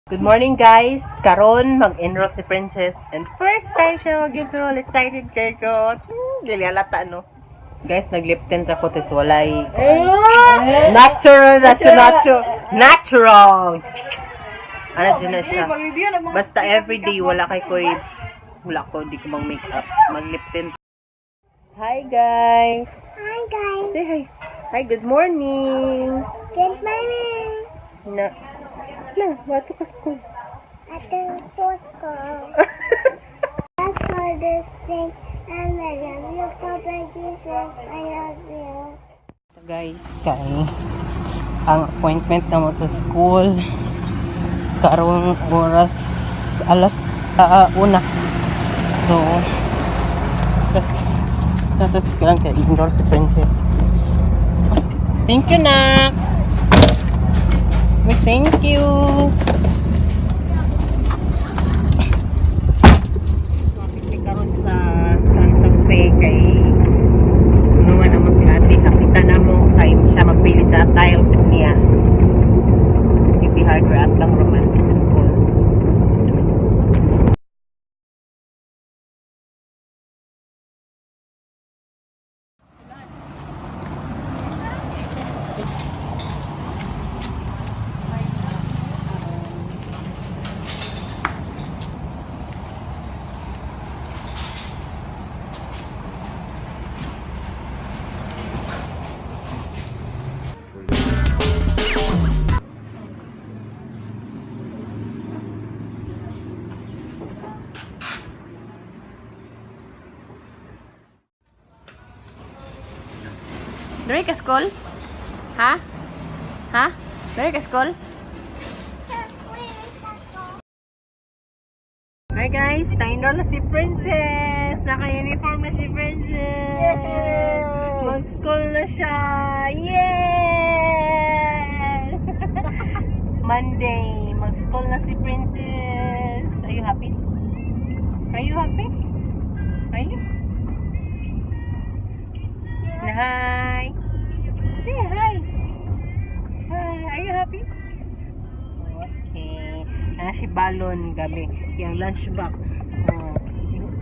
Good morning, guys! Karon mag-enroll si Princess and first time siya mag-enroll. Excited kay ko. Dili halata, no. Guys, nag-lip tint ako tes walay. Natural, natural, natural. Natural. Ano dyan na siya. Mag-review ng mga Basta everyday wala kay koy wala ko di ko mang makeup, mag lip tint. Hi, guys. Hi, guys. Say hi. Hi, good morning. Good morning. Na na, wato ka school. Ate Bosco. That's for this thing. And I love you, Papa Jesus. I love you. Guys, kay ang appointment na mo sa school karong oras alas una. So, tas tapos ko lang kay ignore si Princess. Thank you, nak. We thank you. Traffic karon sa Santa Fe kay Unuman na mo si ate, kapitan na mo kay siya magpili sa tiles niya. City Hardware at lang Romantic School. Dari ka school? Ha? Ha? Dari ka school? Hi guys, na-enroll na si Princess! Naka-uniform na si Princess! Mag-school na siya! Yay! Monday, mag-school na si Princess! Are you happy? Are you happy? Are you? Hi! Say hi! Hi! Are you happy? Okay. Ana si balon gabi. Yung lunchbox. Oh.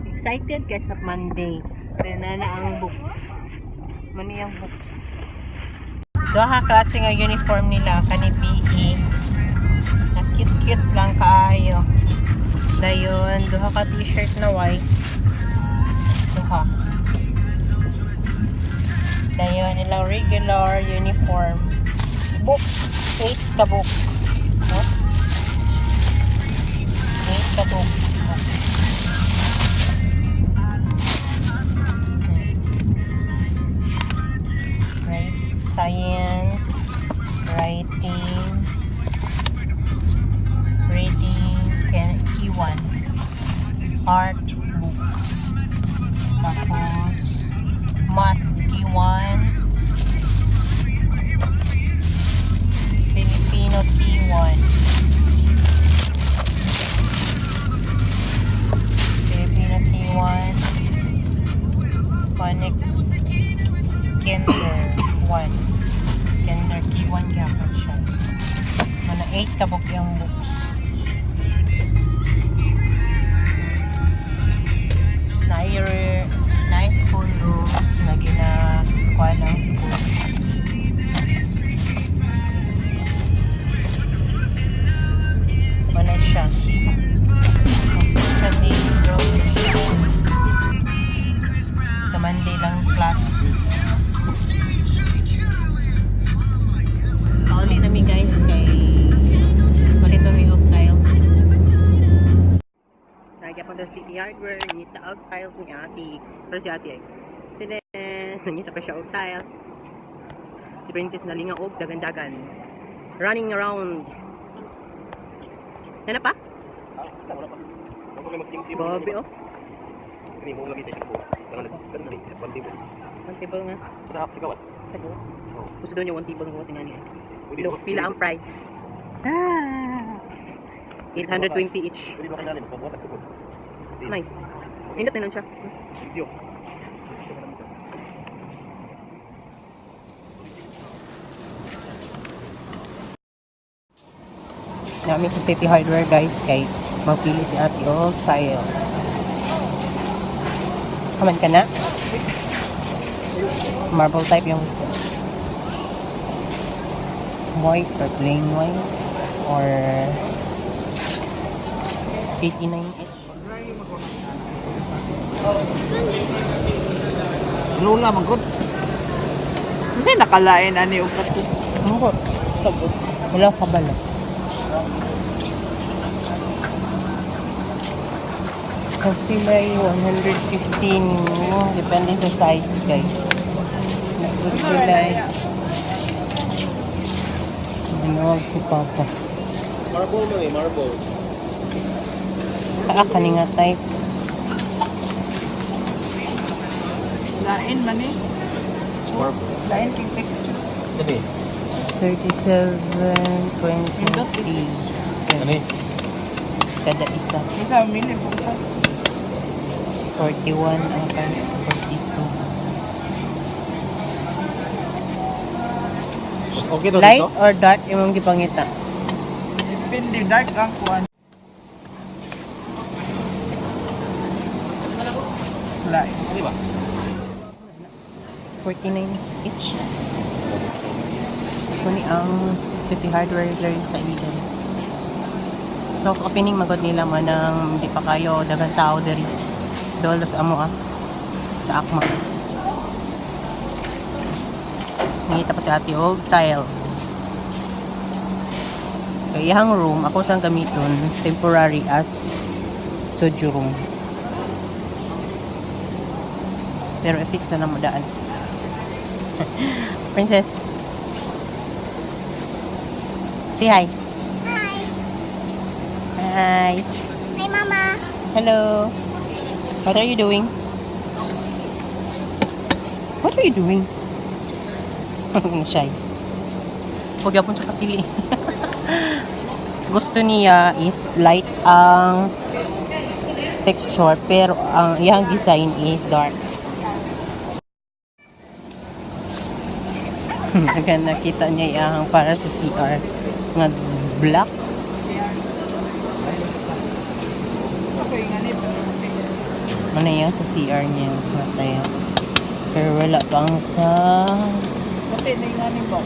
Excited kay sa Monday. Then na ang books. Mani ang books. Duha ka klase nga uniform nila kani PE. Na cute cute lang kaayo. Dayon duha ka t-shirt na white. Duha. Dayon ilang regular uniform. Books, 8 ka book. No? 8 ka book. Right? Science, writing, reading, K1, art book. Tapos, math, K1, Filipino T1. Filipino T1. Phonics Kinder 1. Kinder K1 gyapon siya. Mana 8 ka book yung books. Nair na school rules na ginakuha ng school. Wala siya. Siya di enroll siya. Sa Monday lang class. Pauli nami guys kay palit kami og tiles. Nagya pa sa City Hardware, nangita og tiles ni ate. Pero si ate ay, sine, nangita pa siya og tiles. Si Princess nalinga og dagan-dagan. Running around. Ano pa? Ah, wala pa. Wala pa mag-team-team. Bobby, oh. Kini mo lagi sa isip ko. Kanang sa one table. One table nga. Sa gawas. Sa gawas. Oh. Gusto daw niya one table ng gawas nga niya. Pwede Pila, pila ang price? Ah! 820 each. Pwede ba kayo natin magbuhat at tukod? Nice. Nindot na lang siya. Video. Namin sa City Hardware, guys, kay magpili si ate og tiles. Kaman ka na? Marble type yung gusto. White or plain white or 89 each. Lola man gud. Hindi nakalain ani og kato. Ano ko? Sabot. Wala ka bala. Kasi may 115. Depende sa size, guys. Nagod sila eh. Manuwag si Papa. Marble man eh, marble. Ah, kani nga type. Lain man eh. Marble. Lain king texture. Dali. 37.23 Ani? kada isa. Isa mili po ka. 41 ang kan 42. Okay to Light dito? or dark imong gipangita? Depende dark ang kuan. Lain. Di ba? 49 each. Kuni ang City Hardware diri sa Iligan. Soft opening magod nila man ang di pa kayo daghang tao diri. Dolos amo ah sa Akma. Nangita pa si ate og tiles. Kay iyang room ako sang gamiton temporary as studio room. Pero i-fix na lang mo daan. Princess. Say hi. Hi. Hi. Hi, Mama. Hello. What are you doing? What are you doing? Shy. Huwag yapon siya kapili. Gusto niya is light ang texture pero ang iyang design is dark. Naga nakita niya iyang para sa CR nga black. Okay nga ni. Ano yan sa CR niya nga tiles. Pero wala pang sa Puti na nga ni ba.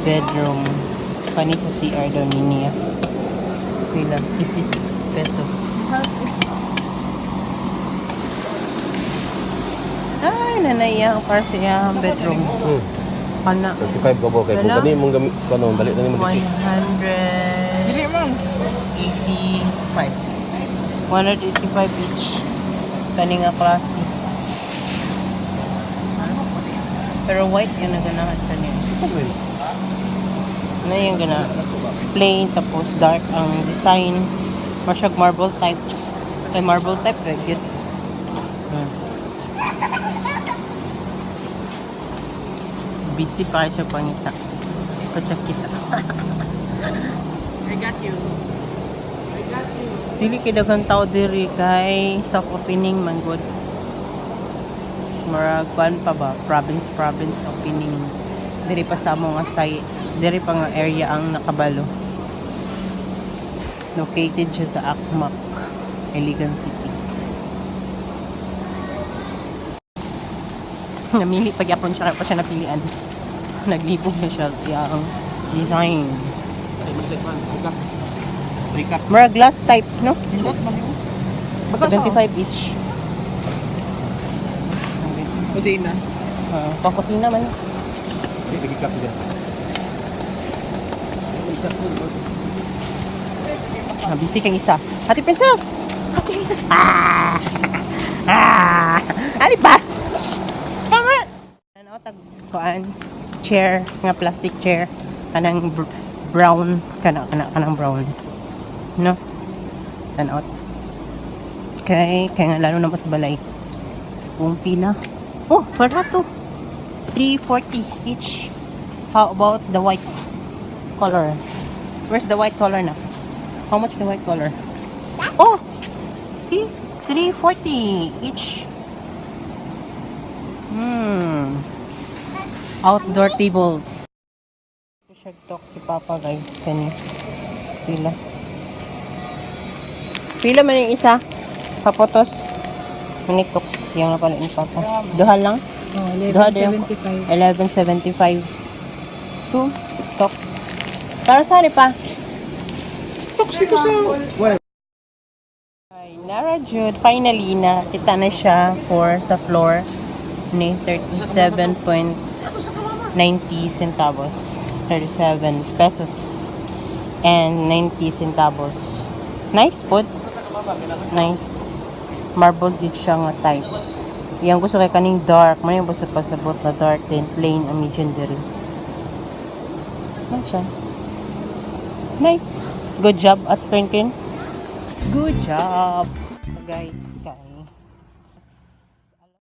bedroom. Pani sa CR daw ni niya. Pila? 86 pesos. Ay, nanaya ang para sa iyang bedroom. Kana. 35 ka kay kung Wala. kani mong gamit kano dali na nimo disi. 185. Dili man. 185 each. Kani nga klase. Pero white yung naganahan sa niya. Ano yung gana? Plain, tapos dark ang design. Masyag marble type. Kay marble type, right? Good. Busy pa siya pangita. Pacheck kita. I got you. I got you. Dili kay daghang tao diri kay soft opening man gud. Murag kuan pa ba, province province opening. Diri pa sa amo nga site, diri pa nga area ang nakabalo. Located siya sa Akmak, Iligan City. Namili pag yapon siya kaya pa siya napilian. Naglibog na siya ang design. Ay, masay man, bukat. Balikat. Murag glass type, no? Hindot man yun. 75 each. Kusina. Pangkusina man. Ay, balikat dyan. Ah, busy kang isa. Ate Princess! Ate Princess! Ah! Ah! Ali ba? Shh! Tama! Ano, tag kuan chair nga plastic chair kanang brown kana kana kanang brown. No? Tanaw. Kay kay nga lalo na pa sa balay. Kung pila. Oh, barato. 340 each. How about the white color? Where's the white color na? How much the white color? Oh! See? 340 each. Outdoor tables. Siya talk si Papa, guys. Kani. Pila. Pila man yung isa. Papotos. Manitox. Yung napalit ni Papa. Duha lang? Oh, Duha din. 11.75. 11.75. Two tox. Para saan pa? Tox dito sa. Well, Ay, Nara Jude, finally nakita na siya for sa floor ni 37.90 centavos. 37 pesos and 90 centavos. Nice po. Nice. Marble did siya nga type. Yang gusto kay kaning dark. Man yung gusto pasabot na dark then plain ang medium diri. Nice siya. Nice. Good job at Kern Kern. Good job, guys.